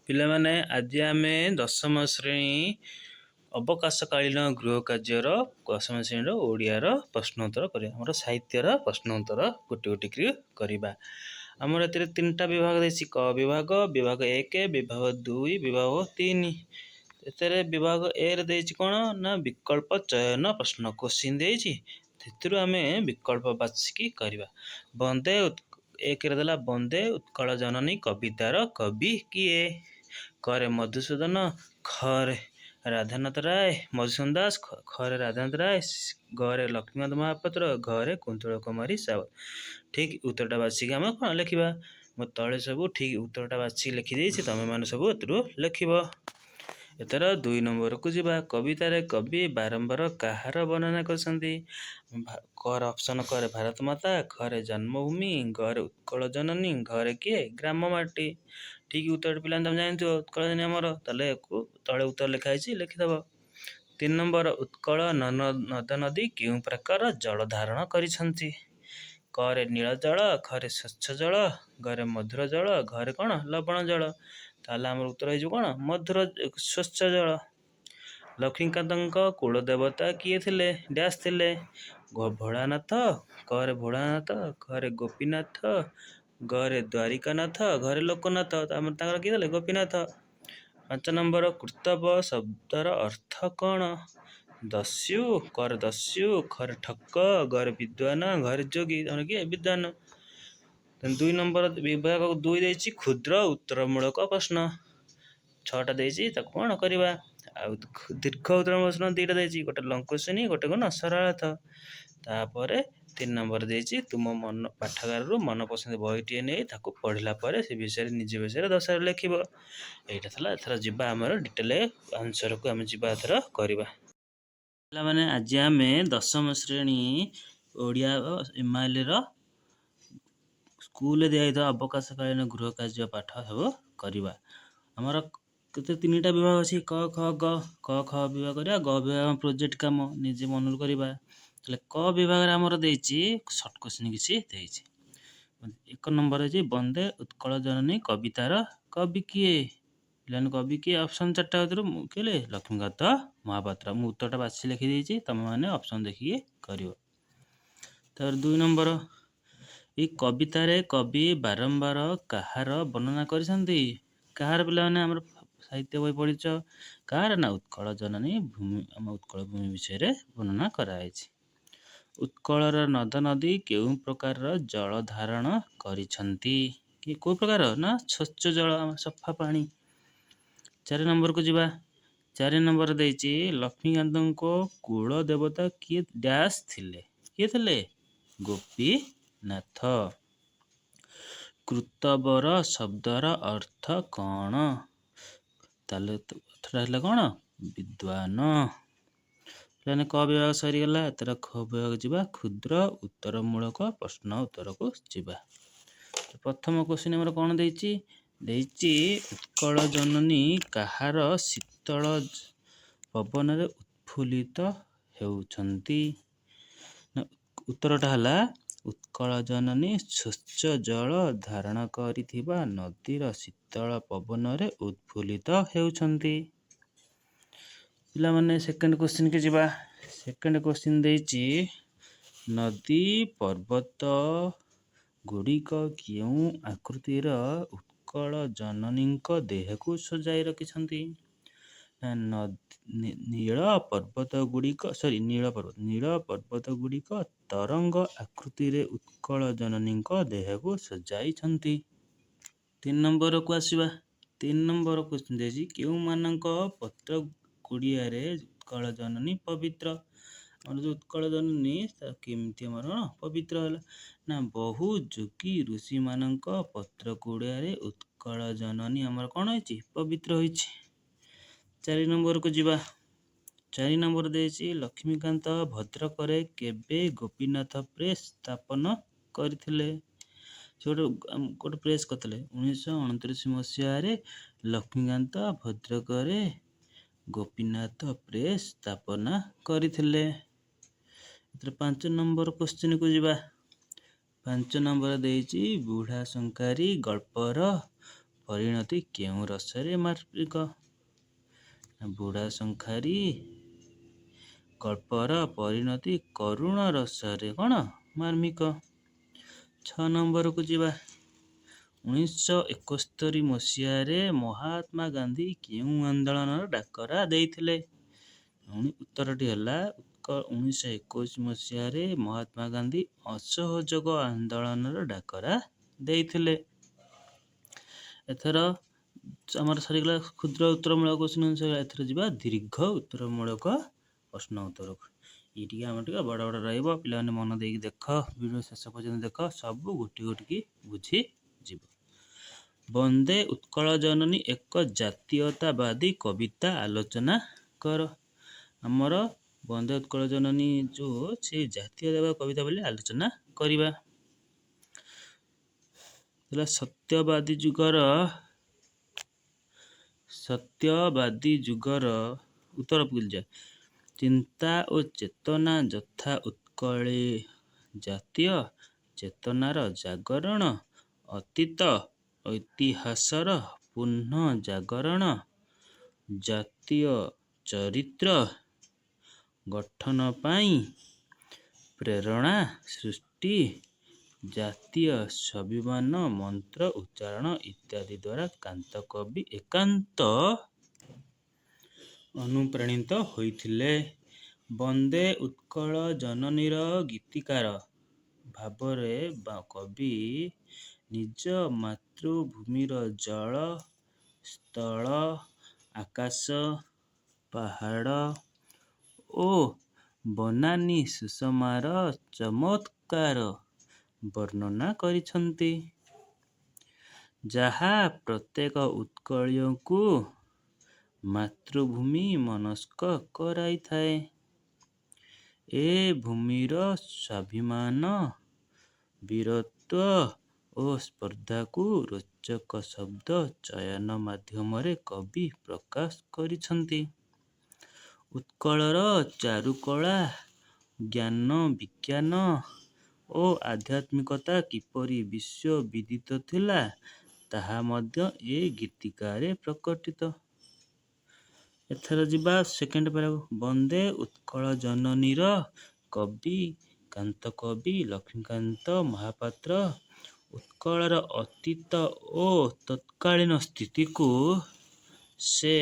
ପିଲାମାନେ, ଆଜି ଆମେ ଦଶମ ଶ୍ରେଣୀ ଅବକାଶକାଳୀନ ଗୃହ କାର୍ଯ୍ୟର ଦଶମ ଶ୍ରେଣୀର ଓଡ଼ିଆର ପ୍ରଶ୍ନ ଉତ୍ତର କରିବା। ଆମର ସାହିତ୍ୟର ପ୍ରଶ୍ନ ଉତ୍ତର ଗୋଟି ଗୋଟି କରି କରିବା। ଆମର ଏଥିରେ ତିନିଟା ବିଭାଗ ଦେଇଛି: କ ବିଭାଗ, ବିଭାଗ 1, ବିଭାଗ 2, ବିଭାଗ 3। ଏଥିରେ ବିଭାଗ ଏରେ ଦେଇଛି କ'ଣ ନା ବିକଳ୍ପ ଚୟନ ପ୍ରଶ୍ନ, କୋଶ୍ଚିନ୍ ଦେଇଛି। ସେଥିରୁ ଆମେ ବିକଳ୍ପ ବାଛିକି କରିବା। ବନ୍ଦେ, ଏକରେ ଦେଲା, ବନ୍ଦେ ଉତ୍କଳ ଜନନୀ କବିତାର କବି କିଏ? କରେ ମଧୁସୂଦନ, ଖରେ ରାଧାନାଥ ରାୟ, ମଧୁସୂଦନ ଦାସ, ଖରେ ରାଧାନାଥ ରାୟ, ଗରେ ଲକ୍ଷ୍ମୀକାନ୍ତ ମହାପାତ୍ର, ଘରେ କୁନ୍ତଳ କୁମାରୀ ସାବତ। ଠିକ୍ ଉତ୍ତରଟା ବାଛିକି ଆମେ କ'ଣ ଲେଖିବା। ମୁଁ ତଳେ ସବୁ ଠିକ୍ ଉତ୍ତରଟା ବାଛିକି ଲେଖିଦେଇଛି, ତମେମାନେ ସବୁ ଏଥିରୁ ଲେଖିବ। ଏଥର 2 ନମ୍ବରକୁ ଯିବା। କବିତାରେ କବି ବାରମ୍ବାର କାହାର ବର୍ଣ୍ଣନା କରିଛନ୍ତି? କର ଅପସନ୍: କରେ ଭାରତ ମାତା, ଖରେ ଜନ୍ମଭୂମି, ଗରେ ଉତ୍କଳ ଜନନୀ, ଘରେ କିଏ ଗ୍ରାମ ମାଟି। ଠିକ୍ ଉତ୍ତରଟି ପିଲାମାନେ ତମେ ଜାଣିଥିବ, ଉତ୍କଳ ଜନନୀ ଆମର। ତାହେଲେ ତଳେ ଉତ୍ତର ଲେଖା ହେଇଛି, ଲେଖିଦେବ। 3 ନମ୍ବର, ଉତ୍କଳ ନଦ ନଦୀ କେଉଁ ପ୍ରକାର ଜଳ ଧାରଣ କରିଛନ୍ତି? କରେ ନୀଳ ଜଳ, ଖରେ ସ୍ୱଚ୍ଛ ଜଳ, ଗରେ ମଧୁର ଜଳ, ଘରେ କ'ଣ ଲବଣ ଜଳ। ତାହେଲେ ଆମର ଉତ୍ତର ହେଇଯିବ କ'ଣ? ମଧୁର, ସ୍ୱଚ୍ଛ ଜଳ। ଲକ୍ଷ୍ମୀକାନ୍ତଙ୍କ କୁଳଦେବତା କିଏ ଥିଲେ, ଡ୍ୟାସ୍ ଥିଲେ? ଭୋଳାନାଥ, କରେ ଭୋଳାନାଥ, ଖରେ ଗୋପୀନାଥ, ଗରେ ଦ୍ୱାରିକାନାଥ, ଘରେ ଲୋକନାଥ। ଆମର ତାଙ୍କର କିଏ ଥିଲେ? ଗୋପୀନାଥ। 5 ନମ୍ବର, କର୍ତ୍ତବ୍ୟ ଶବ୍ଦର ଅର୍ଥ କ'ଣ? ଦସ୍ୟୁ, କରେ ଦସ୍ୟୁ, ଖରେ ଠକ, ଗରେ ବିଦ୍ୱାନ, ଘରେ ଯୋଗୀ। ଆମର କିଏ? ବିଦ୍ୱାନ। 2 ନମ୍ବର, ବିଭାଗ 2 ଦେଇଛି କ୍ଷୁଦ୍ର ଉତ୍ତରମୂଳକ ପ୍ରଶ୍ନ 6ଟା ଦେଇଛି, ତାକୁ କ'ଣ କରିବା। ଆଉ ଦୀର୍ଘ ଉତ୍ତର ପ୍ରଶ୍ନ 2ଟା ଦେଇଛି, ଗୋଟେ ଲଙ୍ଗ କୋଶ୍ଚିନ୍, ଗୋଟେ କ'ଣ ସରଳାର୍ଥ। ତାପରେ 3 ନମ୍ବର ଦେଇଛି, ତୁମ ମନ ପାଠାଗାରରୁ ମନପସନ୍ଦ ବହିଟିଏ ନେଇ ତାକୁ ପଢ଼ିଲା ପରେ ସେ ବିଷୟରେ ନିଜ ବିଷୟରେ ଦର୍ଶାଇ ଲେଖିବ। ଏଇଟା ଥିଲା। ଏଥର ଯିବା ଆମର ଡିଟେଲ ଆନ୍ସରକୁ ଆମେ ଯିବା ଏଥର କରିବା। ପିଲାମାନେ, ଆଜି ଆମେ ଦଶମ ଶ୍ରେଣୀ ଓଡ଼ିଆ ଏମ୍ଆଇଏଲ୍ର ସ୍କୁଲରେ ଦିଆଯାଇଥିବା ଅବକାଶକାଳୀନ ଗୃହ କାର୍ଯ୍ୟ ପାଠ ସବୁ କରିବା। ଆମର କେତେ ତିନିଟା ବିଭାଗ ଅଛି: କ, ଖ, ଗ। କ, ଖ ବିଭାଗ କରିବା, ଗ ବିଭାଗ ପ୍ରୋଜେକ୍ଟ କାମ ନିଜେ ମନରୁ କରିବା। ତାହେଲେ କ ବିଭାଗରେ ଆମର ଦେଇଛି ସର୍ଟ କୋଶ୍ଚିନ୍ କିଛି ଦେଇଛି। 1 ନମ୍ବର ହେଇଛି, ବନ୍ଦେ ଉତ୍କଳ ଜନନୀ କବିତାର କବି କିଏ? ପିଲାମାନେ, କବି କିଏ? ଅପସନ୍ ଚାରିଟା ଭିତରୁ କିଏ? ଲକ୍ଷ୍ମୀକାନ୍ତ ମହାପାତ୍ର। ମୁଁ ଉତ୍ତରଟା ବାଛି ଲେଖିଦେଇଛି, ତମେମାନେ ଅପସନ୍ ଦେଖିକି କରିବ। ତାପରେ 2 ନମ୍ବର, ଏଇ କବିତାରେ କବି ବାରମ୍ବାର କାହାର ବର୍ଣ୍ଣନା କରିଛନ୍ତି? କାହାର ପିଲାମାନେ? ଆମର ସାହିତ୍ୟ ବହି ପଢ଼ିଛ, କାହାର ନା ଉତ୍କଳ ଜନନୀ ଭୂମି, ଆମ ଉତ୍କଳ ଭୂମି ବିଷୟରେ ବର୍ଣ୍ଣନା କରାଯାଇଛି। ଉତ୍କଳର ନଦ ନଦୀ କେଉଁ ପ୍ରକାରର ଜଳ ଧାରଣ କରିଛନ୍ତି? କି କେଉଁ ପ୍ରକାର ନା ସ୍ୱଚ୍ଛ ଜଳ, ଆମ ସଫା ପାଣି। 4 ନମ୍ବରକୁ ଯିବା। 4 ନମ୍ବର ଦେଇଛି, ଲକ୍ଷ୍ମୀକାନ୍ତଙ୍କ କୁଳ ଦେବତା କିଏ ଡ୍ୟାସ୍ ଥିଲେ? କିଏ ଥିଲେ? ଗୋପୀନାଥ। କୃତବର ଶବ୍ଦର ଅର୍ଥ କ'ଣ? ତାହେଲେ ଅର୍ଥଟା ହେଲା କ'ଣ? ବିଦ୍ୱାନ। ପିଲାମାନେ, କ ବିଭାଗ ସରିଗଲା। ଏଥର ଖ ବିଭାଗ ଯିବା, କ୍ଷୁଦ୍ର ଉତ୍ତରମୂଳକ ପ୍ରଶ୍ନ ଉତ୍ତରକୁ ଯିବା। ପ୍ରଥମ କ୍ୱେଶ୍ଚିନ୍ ଆମର କ'ଣ ଦେଇଛି? ଦେଇଛି, ଉତ୍କଳ ଜନନୀ କାହାର ଶୀତଳ ପବନରେ ଉତ୍ଫୁଲ୍ଲିତ ହେଉଛନ୍ତି? ଉତ୍ତରଟା ହେଲା, ଉତ୍କଳ ଜନନୀ ସ୍ୱଚ୍ଛ ଜଳ ଧାରଣ କରିଥିବା ନଦୀର ଶୀତଳ ପବନରେ ଉତ୍ଫୁଲ୍ଲିତ ହେଉଛନ୍ତି। ପିଲାମାନେ, ସେକେଣ୍ଡ କ୍ୱେଶ୍ଚିନ୍କି ଯିବା। ସେକେଣ୍ଡ କ୍ୱେଶ୍ଚିନ୍ ଦେଇଛି, ନଦୀ ପର୍ବତ ଗୁଡ଼ିକ କେଉଁ ଆକୃତିର ଉତ୍କଳ ଜନନୀଙ୍କ ଦେହକୁ ସଜାଇ ରଖିଛନ୍ତି? ନା ନୀଳ ପର୍ବତ ଗୁଡ଼ିକ, ସରି, ନୀଳ ପର୍ବତ, ନୀଳ ପର୍ବତ ଗୁଡ଼ିକ ତରଙ୍ଗ ଆକୃତିରେ ଉତ୍କଳ ଜନନୀଙ୍କ ଦେହକୁ ସଜାଇଛନ୍ତି। 3 ନମ୍ବରକୁ ଆସିବା। 3 ନମ୍ବର କ୍ୱେଶ୍ଚିନ୍ ଦେଇଛି, କେଉଁମାନଙ୍କ ପତ୍ର କୁଡ଼ିଆରେ ଉତ୍କଳ ଜନନୀ ପବିତ୍ର? ଆମର ଯେଉଁ ଉତ୍କଳ ଜନନୀ କେମିତି ଆମର କ'ଣ ପବିତ୍ର ହେଲା? ନା ବହୁ ଯୋଗୀ ଋଷିମାନଙ୍କ ପତ୍ର କୁଡ଼ିଆରେ ଉତ୍କଳ ଜନନୀ ଆମର କ'ଣ ହେଇଛି? ପବିତ୍ର ହୋଇଛି। 4 ନମ୍ବରକୁ ଯିବା। 4 ନମ୍ବର ଦେଇଛି, ଲକ୍ଷ୍ମୀକାନ୍ତ ଭଦ୍ରକରେ କେବେ ଗୋପୀନାଥ ପ୍ରେସ୍ ସ୍ଥାପନ କରିଥିଲେ? ସେ ଗୋଟେ ପ୍ରେସ୍ କରିଥିଲେ। 1929 ମସିହାରେ ଲକ୍ଷ୍ମୀକାନ୍ତ ଭଦ୍ରକରେ ଗୋପୀନାଥ ପ୍ରେସ୍ ସ୍ଥାପନା କରିଥିଲେ। ଏଥିରେ 5 ନମ୍ବର କ୍ୱେଶ୍ଚିନ୍କୁ ଯିବା। 5 ନମ୍ବର ଦେଇଛି, ବୁଢ଼ା ଶଙ୍ଖାରି ଗଳ୍ପର ପରିଣତି କେଉଁ ରସରେ ମାର୍ମିକ? ବୁଢ଼ା ଶଙ୍ଖାରି ଗଳ୍ପର ପରିଣତି କରୁଣ ରସରେ କ'ଣ ମାର୍ମିକ। 6 ନମ୍ବରକୁ ଯିବା। 1971 ମସିହାରେ ମହାତ୍ମା ଗାନ୍ଧୀ କେଉଁ ଆନ୍ଦୋଳନର ଡାକରା ଦେଇଥିଲେ? ଉତ୍ତରଟି ହେଲା, 1921 ମସିହାରେ ମହାତ୍ମା ଗାନ୍ଧୀ ଅସହଯୋଗ ଆନ୍ଦୋଳନର ଡାକରା ଦେଇଥିଲେ। ଏଥର ଆମର ସରିଗଲା କ୍ଷୁଦ୍ର ଉତ୍ତରମୂଳକ କ୍ୱେଶ୍ଚିନ୍ ସରିଗଲା। ଏଥର ଯିବା ଦୀର୍ଘ ଉତ୍ତରମୂଳକ ପ୍ରଶ୍ନ ଉତ୍ତରକୁ। ଇଏ ଟିକେ ଆମର ଟିକେ ବଡ଼ ବଡ଼ ରହିବ। ପିଲାମାନେ, ମନ ଦେଇକି ଦେଖ, ଭିଡ଼ିଓ ଶେଷ ପର୍ଯ୍ୟନ୍ତ ଦେଖ, ସବୁ ଗୋଟି ଗୋଟିକି ବୁଝିଯିବ। ବନ୍ଦେ ଉତ୍କଳ ଜନନୀ ଏକ ଜାତୀୟତାବାଦୀ କବିତା, ଆଲୋଚନା କର। ଆମର ବନ୍ଦେ ଉତ୍କଳ ଜନନୀ ଯେଉଁ ସେ ଜାତୀୟତାବାଦୀ କବିତା ବୋଲି ଆଲୋଚନା କରିବା। ହେଲା ସତ୍ୟବାଦୀ ଯୁଗର ଉତ୍ତର ଯାଏ ଚିନ୍ତା ଓ ଚେତନା ଯଥା ଉତ୍କଳୀ ଜାତୀୟ ଚେତନାର ଜାଗରଣ, ଅତୀତ ଇତିହାସର ପୁନଃଜାଗରଣ, ଜାତୀୟ ଚରିତ୍ର ଗଠନ ପାଇଁ ପ୍ରେରଣା ସୃଷ୍ଟି, ଜାତୀୟ ସ୍ୱାଭିମାନ ମନ୍ତ୍ର ଉଚ୍ଚାରଣ ଇତ୍ୟାଦି ଦ୍ୱାରା କାନ୍ତକବି ଏକାନ୍ତ ଅନୁପ୍ରାଣିତ ହୋଇଥିଲେ। ବନ୍ଦେ ଉତ୍କଳ ଜନନୀର ଗୀତିକାର ଭାବରେ କବି ନିଜ ମାତୃଭୂମିର ଜଳ, ସ୍ଥଳ, ଆକାଶ, ପାହାଡ଼ ଓ ବନାନୀ ସୁଷମାର ଚମତ୍କାର ବର୍ଣ୍ଣନା କରିଛନ୍ତି, ଯାହା ପ୍ରତ୍ୟେକ ଉତ୍କଳୀୟଙ୍କୁ ମାତୃଭୂମି ମନସ୍କ କରାଇଥାଏ। ଏ ଭୂମିର ସ୍ୱାଭିମାନ, ବୀରତ୍ୱ ଓ ସ୍ପର୍ଦ୍ଧାକୁ ରୋଚକ ଶବ୍ଦ ଚୟନ ମାଧ୍ୟମରେ କବି ପ୍ରକାଶ କରିଛନ୍ତି। ଉତ୍କଳର ଚାରୁକଳା, ଜ୍ଞାନ, ବିଜ୍ଞାନ ଓ ଆଧ୍ୟାତ୍ମିକତା କିପରି ବିଶ୍ୱବିଦିତ ଥିଲା, ତାହା ମଧ୍ୟ ଏ ଗୀତିକାରେ ପ୍ରକଟିତ। ଏଥର ଯିବା ସେକେଣ୍ଡ ପାରାକୁ। ବନ୍ଦେ ଉତ୍କଳ ଜନନୀର କବି କାନ୍ତକବି ଲକ୍ଷ୍ମୀକାନ୍ତ ମହାପାତ୍ର ଉତ୍କଳର ଅତୀତ ଓ ତତ୍କାଳୀନ ସ୍ଥିତିକୁ ସେ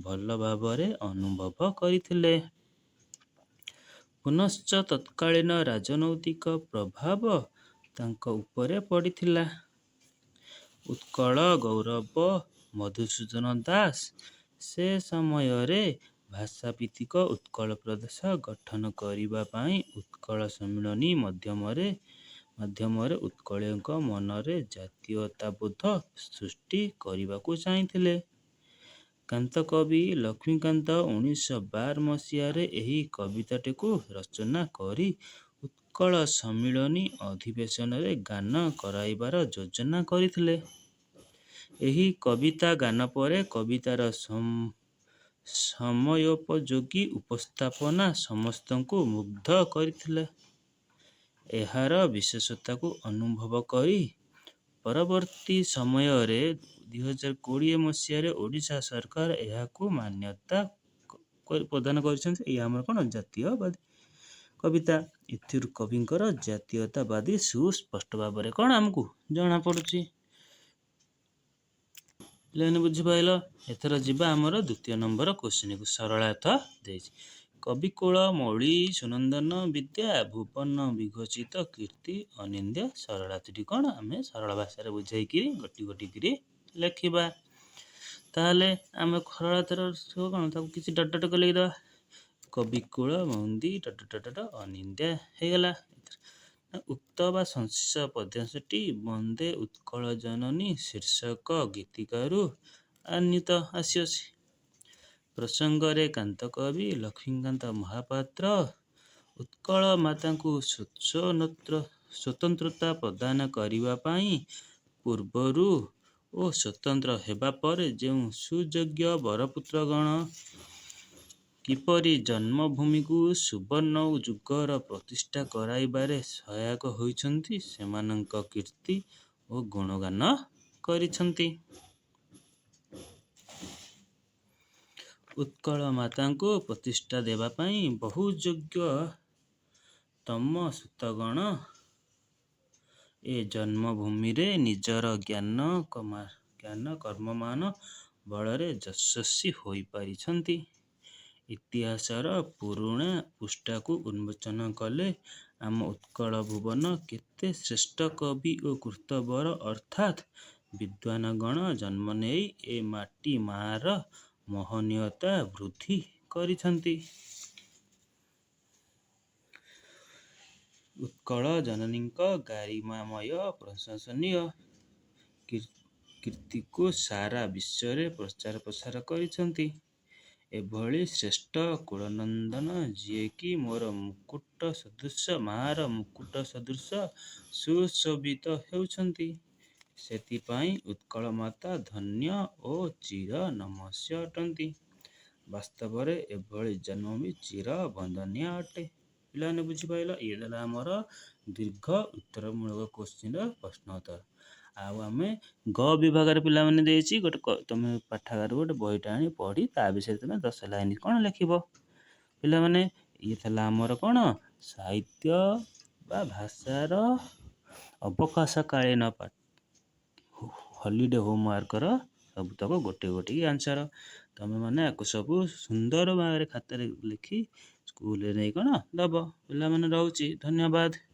ଭଲ ଭାବରେ ଅନୁଭବ କରିଥିଲେ। ପୁନଶ୍ଚ ତତ୍କାଳୀନ ରାଜନୈତିକ ପ୍ରଭାବ ତାଙ୍କ ଉପରେ ପଡ଼ିଥିଲା। ଉତ୍କଳ ଗୌରବ ମଧୁସୂଦନ ଦାସ ସେ ସମୟରେ ଭାଷାଭିତ୍ତିକ ଉତ୍କଳ ପ୍ରଦେଶ ଗଠନ କରିବା ପାଇଁ ଉତ୍କଳ ସମ୍ମିଳନୀ ମାଧ୍ୟମରେ ଉତ୍କଳୀୟଙ୍କ ମନରେ ଜାତୀୟତାବୋଧ ସୃଷ୍ଟି କରିବାକୁ ଚାହିଁଥିଲେ। କାନ୍ତକବି ଲକ୍ଷ୍ମୀକାନ୍ତ 1912 ମସିହାରେ ଏହି କବିତାଟିକୁ ରଚନା କରି ଉତ୍କଳ ସମ୍ମିଳନୀ ଅଧିବେଶନରେ ଗାନ କରାଇବାର ଯୋଜନା କରିଥିଲେ। ଏହି କବିତା ଗାନ ପରେ କବିତାର ସମୟୋପଯୋଗୀ ଉପସ୍ଥାପନା ସମସ୍ତଙ୍କୁ ମୁଗ୍ଧ କରିଥିଲା। ଏହାର ବିଶେଷତାକୁ ଅନୁଭବ କରି ପରବର୍ତ୍ତୀ ସମୟରେ 2020 ମସିହାରେ ଓଡ଼ିଶା ସରକାର ଏହାକୁ ମାନ୍ୟତା ପ୍ରଦାନ କରିଛନ୍ତି। ଏହା ଆମର କ'ଣ ଜାତୀୟବାଦୀ କବିତା। ଏଥିରୁ କବିଙ୍କର ଜାତୀୟତାବାଦୀ ସୁସ୍ପଷ୍ଟ ଭାବରେ କ'ଣ ଆମକୁ ଜଣାପଡ଼ୁଛି। ପିଲାମାନେ, ବୁଝିପାରିଲ? ଏଥର ଯିବା ଆମର ଦ୍ୱିତୀୟ ନମ୍ବର କୋଶ୍ଚିନ୍କୁ। ସରଳାର୍ଥ ଦେଇଛି। କବିକୁଳ ମୌଳି ସୁନନ୍ଦନ ବିଦ୍ୟା ଭୁବନ ବିଘୋଷିତ କୀର୍ତ୍ତି ଅନିନ୍ଦ୍ୟ। ସରଳାର୍ଥଟି କ'ଣ ଆମେ ସରଳ ଭାଷାରେ ବୁଝେଇକିରି ଗୋଟି ଗୋଟି କିରି ଲେଖିବା। ତାହେଲେ ଆମେ ସରଳାର୍ଥର କ'ଣ ତାକୁ କିଛି ଡଟ୍ ଡଟ୍ କରି ଲେଖିଦେବା। କବିକୁଳ ମୌଳି ଡଟ୍ ଡଟ୍ ଡଟ୍ ଅନିନ୍ଦ୍ୟ ହେଇଗଲା। ଉକ୍ତ ବା ସଂଶ୍ଳିଷ୍ଟ ପଦ୍ୟାଂଶଟି ବନ୍ଦେ ଉତ୍କଳ ଜନନୀ ଶୀର୍ଷକ ଗୀତିକାରୁ ଆନୀତ ଆସିଅଛି। ପ୍ରସଙ୍ଗରେ କାନ୍ତକବି ଲକ୍ଷ୍ମୀକାନ୍ତ ମହାପାତ୍ର ଉତ୍କଳ ମାତାଙ୍କୁ ସ୍ୱତନ୍ତ୍ରତା ପ୍ରଦାନ କରିବା ପାଇଁ ପୂର୍ବରୁ ଓ ସ୍ୱତନ୍ତ୍ର ହେବା ପରେ ଯେଉଁ ସୁଯୋଗ୍ୟ ବରପୁତ୍ରଗଣ କିପରି ଜନ୍ମଭୂମିକୁ ସୁବର୍ଣ୍ଣ ଯୁଗର ପ୍ରତିଷ୍ଠା କରାଇବାରେ ସହାୟକ ହୋଇଛନ୍ତି, ସେମାନଙ୍କ କୀର୍ତ୍ତି ଓ ଗୁଣଗାନ କରିଛନ୍ତି। ଉତ୍କଳ ମାତାଙ୍କୁ ପ୍ରତିଷ୍ଠା ଦେବା ପାଇଁ ବହୁ ଯୋଗ୍ୟ ତମ ସୁତଗଣ ଏ ଜନ୍ମଭୂମିରେ ନିଜର ଜ୍ଞାନ କର୍ମମାନ ବଳରେ ଯଶସ୍ୱୀ ହୋଇପାରିଛନ୍ତି। ଇତିହାସର ପୁରୁଣା ପୃଷ୍ଠାକୁ ଉନ୍ମୋଚନ କଲେ ଆମ ଉତ୍କଳ ଭୁବନ କେତେ ଶ୍ରେଷ୍ଠ କବି ଓ କୃତବର ଅର୍ଥାତ୍ ବିଦ୍ୱାନଗଣ ଜନ୍ମ ନେଇ ଏ ମାଟି ମାଆର ମହନୀୟତା ବୃଦ୍ଧି କରିଛନ୍ତି। ଉତ୍କଳ ଜନନୀଙ୍କ ଗାରିମାମୟ ପ୍ରଶଂସନୀୟ କୀର୍ତ୍ତିକୁ ସାରା ବିଶ୍ୱରେ ପ୍ରଚାର ପ୍ରସାର କରିଛନ୍ତି। ଏଭଳି ଶ୍ରେଷ୍ଠ କୁଳନନ୍ଦନ ଯିଏକି ମୋର ମୁକୁଟ ସଦୃଶ ମାଆର ମୁକୁଟ ସଦୃଶ ସୁଶୋଭିତ ହେଉଛନ୍ତି, ସେଥିପାଇଁ ଉତ୍କଳମାତା ଧନ୍ୟ ଓ ଚିର ନମସ୍ୟ ଅଟନ୍ତି। ବାସ୍ତବରେ ଏଭଳି ଜନ୍ମଭୂମି ଚିର ବନ୍ଦନୀୟା ଅଟେ। ପିଲାମାନେ, ବୁଝିପାରିଲ? ଇଏ ଦେଲା ଆମର ଦୀର୍ଘ ଉତ୍ତରମୂଳକ କୋଶ୍ଚିନ୍ର ପ୍ରଶ୍ନ ଉତ୍ତର। ଆଉ ଆମେ ଗ ବିଭାଗରେ ପିଲାମାନେ ଦେଇଛି ଗୋଟେ, ତମେ ପାଠାଗାରରୁ ଗୋଟେ ବହିଟା ଆଣି ପଢ଼ି ତା ବିଷୟରେ ତମେ 10 ଲାଇନ୍ କ'ଣ ଲେଖିବ। ପିଲାମାନେ, ଇଏ ଥିଲା ଆମର କ'ଣ ସାହିତ୍ୟ ବା ଭାଷାର ଅବକାଶକାଳୀନ ହଲିଡ଼େ ହୋମୱାର୍କର ସବୁତକ ଗୋଟେ ଗୋଟେ ଆନ୍ସର। ତମେମାନେ ଆକୁ ସବୁ ସୁନ୍ଦର ଭାବରେ ଖାତାରେ ଲେଖି ସ୍କୁଲରେ ନେଇ କ'ଣ ଦେବ। ପିଲାମାନେ, ରହୁଛି, ଧନ୍ୟବାଦ।